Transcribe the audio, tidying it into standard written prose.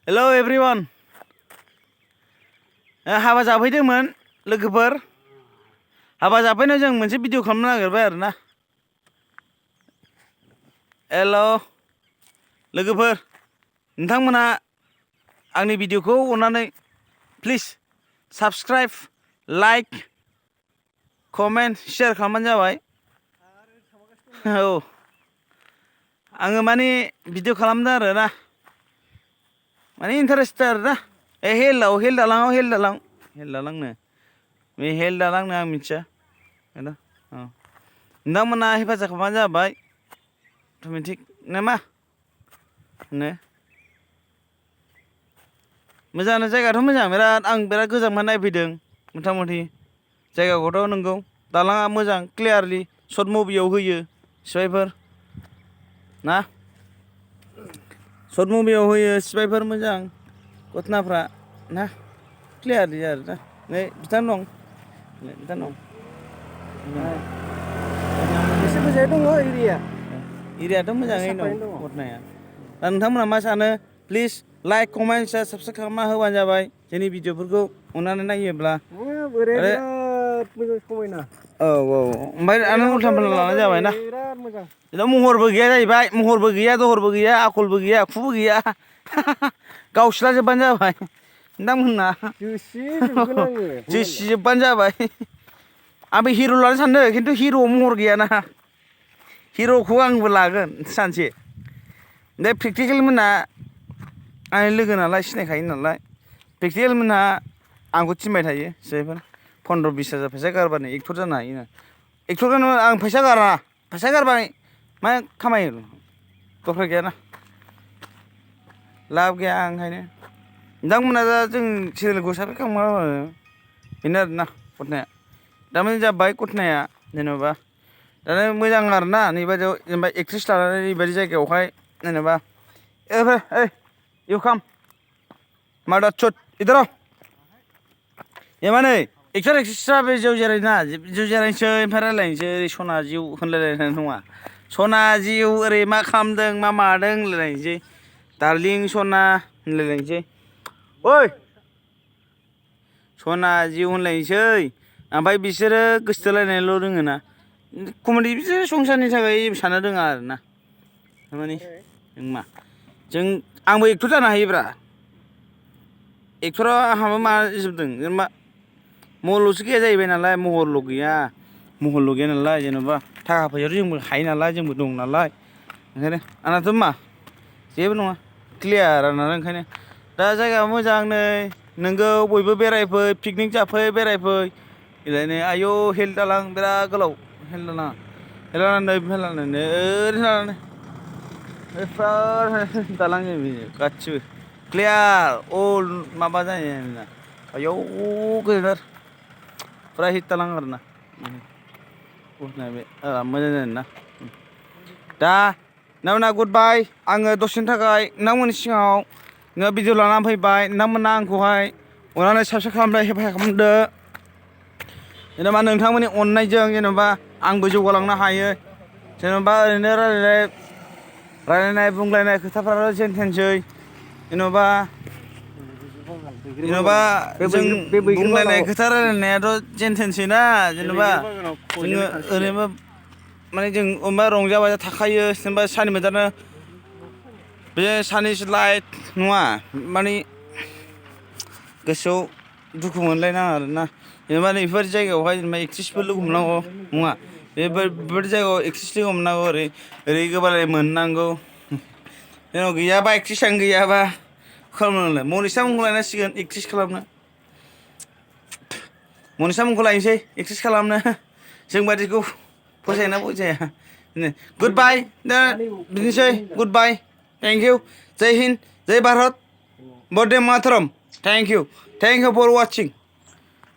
Hello everyone. हाबा जाफैदोंमोन लोगोफोर. हाबा जाफैनायाव जों मोनसे भिडिअ खालामनो नागिरबाय आरोना. हेलो लोगोफोर, नोंथांमोना आंनि भिडिअखौ अननानै please subscribe, like, comment, share खालामबानो जाबाय. औ आङो माने भिडिअ खालामदों आरोना. माने इन्टारेस्ट आरोना. हेल दालाङाव हेल दालांनो बे हेल दालांनो आं मिथिया. नोंथांमोना हेफाजाब खालामबानो जाबाय. अट'मेटिक ना मा होनो? मोजाङानो, जायगायाथ' मोजां बिराद. आं बिराद गोजाननिफ्राय नायफैदों मथा-मथि. जायगाखौथ' नंगौ, दालाङा मोजां क्लियारलि सर्ट मुभियाव होयो सिबायफोर ना. सर्ट मुभियाव होयो सिबायफोर मोजां घटनाफ्रा ना, क्लियारलि आरो ना. नै बिथां दं, बिथां दं. एसे मोजाङै दङ एरियाथ' मोजाङै दं घटनाया. दा नोंथांमोना मा सानो? Please like, comment, share, subscribe खालामना होबानो जाबाय जोंनि भिडिअफोरखौ अननानै नायोब्ला. बोराया बिराद मोजां समायना. औ ओमफ्राय आनो उल्था फाल्था लानाय जाबाय ना. बिराद मोजां. बिनाव महरबो गैया जाहैबाय. महरबो गैया, दहरबो गैया, आखलबो गैया, आखुबो गैया. गावस्राजोबबानो जाबाय नोंथांमोनना. जोसिजोबबानो जाबाय. आंबो हिर' लानो सानदों, खिन्थु हिर'आव महर गैयाना. हिर'खौ आंबो लागोन सानसे. बे प्रेक्टिकेल मोनहा आंनि लोगो नालाय, सिनायखायो नालाय. प्रेक्टिकेल मोनहा आंखौ थिनबाय थायो सिबायफोर 15-20 हाजार फैसा गारबानो एक्टर जानो हायो। एक्टरखौनो आं फैसा गारा, फैसा गारबाय मा खामायो, दरखार गैयाना, लाब गैया ओंखायनो. नोंथांमोना दा जों चेनेलखौ साबस्क्राइब खालामबा बेनो आरोना घटनाया. दामाने जाबाय घटनाया जेनेबा. दानो मोजां आरोना नैबायदियाव जेनेबा एक्ट्रेस लानानै नैबायदि जायगायावहाय जेनेबा. इउ काम मादार चोद इधर आओ. ए मा नै एक्टर एक्ट्रेसफ्रा बे जौ जिरायना जौ जिरायनोसै, ओमफ्राय रायज्लायनोसै. ओरै सना जिउ होनलायलायनाय नङा. सना जिउ ओरै मा खालामदों, मा मादों होनलायलायनोसै. डार्लिं सना होनलायलायनोसै. ओइ सना जिउ होनलायनोसै. ओमफ्राय बिसोरो गोसथोलायनायल' रोङोना. कमेडि बिसोर संसारनि थाखाय साननो रोङा आरोना. थारमाने जों आंबो एक्टर जानो हायोब्रा. एक्टरा आंहाबो मा जोबदों जेनेबा महरल'सो गैया जाहैबाय नालाय. महरल' गैया नालाय जेनेबा. थाखा फैसायाथ' जोंबो हायो नालाय, जोंबो दं नालाय. ओंखायनो आंनाथ' मा जेबो नङा, क्लियार आंना. ओंखायनो दा जायगाया मोजां नै. नोंगौ बयबो बेरायफै, पिकनिक जाफै, बेरायफै. इलायनो आयौ हेल दालां बिराद गोलाव. हेल दालाङा ओरैनो दालां गासिबो क्लियार अल माबा जायो आरोना. आयौ गोजोन फुरा हिट दालां आरोना. बे मोजां जादों ना. दा नोंथांमोना गुड बाय. आङो दसेनि थाखाय नोंथांमोननि सिगाङाव भिडिअ लानानै फैबाय. नोंथांमोना आंखौहाय अननानै साबस्क्राइब खालामदो, हेफाजाब खालामदो. जेनेबा नोंथांमोननि अननायजों जेनेबा आंबो जौगालांनो हायो. जेनेबा ओरैनो रायलायनाय बुंलायनाय खोथाफ्राथ' जेन थेनसै. जेनेबा जों बुंलायनाय खोथा रायलायनायाथ' जेन थेनसै ना. जेनेबा जोङो ओरैनो माने जों अबेबा रंजा बाजा थाखायो. जेनेबा सानि मोजानो बे सानैसो लाइट नङा माने गोसोआव दुखु मोनलायनाङा आरोना. जेनेबा नैबेफोर जायगायावहाय जेनेबा एक्ट्रेसफोर लोगो मोननांगौ नङा. बेफोर जायगायाव एक्ट्रेस लोगो मोननांगौ. ओरै गोबालाय मोननांगौ. जोंनाव गैयाबा, एक्ट्रेसआनो गैयाबा खालामनांलाय. मनिसा मोनखौ लायनांसिगोन एक्ट्रेस खालामनो. मनिसा मोनखौ लायनोसै एक्ट्रेस खालामनो। जों बादिखौ फसायोना फसाया? Good bye. दा बिदिनोसै गुड बाय. Thank you. जय हिन्द, जय भारत, बन्दे मातरम. Thank you for वाचिं.